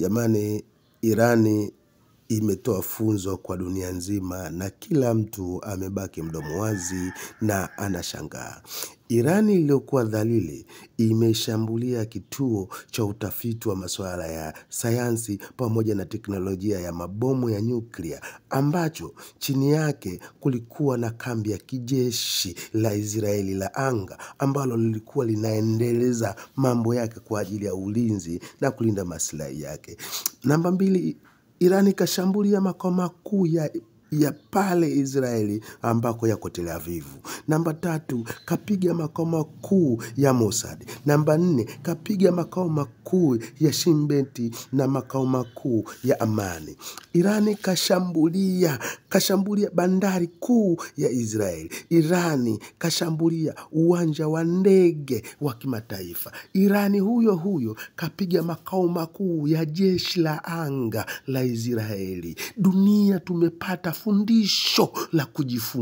Jamani, Irani imetoa funzo kwa dunia nzima na kila mtu amebaki mdomo wazi na anashangaa. Irani iliyokuwa dhalili imeshambulia kituo cha utafiti wa masuala ya sayansi pamoja na teknolojia ya mabomu ya nyuklia ambacho chini yake kulikuwa na kambi ya kijeshi la Israeli la anga ambalo lilikuwa linaendeleza mambo yake kwa ajili ya ulinzi na kulinda maslahi yake. Namba mbili, Irani ikashambulia makao makuu ya pale Israeli ambako yako Tel Aviv. Namba tatu, kapiga makao makuu ya Mossad. Namba nne, kapiga makao makuu ya Shin Bet na makao makuu ya Amani. Irani kashambulia bandari kuu ya Israeli. Irani kashambulia uwanja wa ndege wa kimataifa. Irani huyo huyo kapiga makao makuu ya jeshi la anga la Israeli. Dunia tumepata fundisho la kujifunza.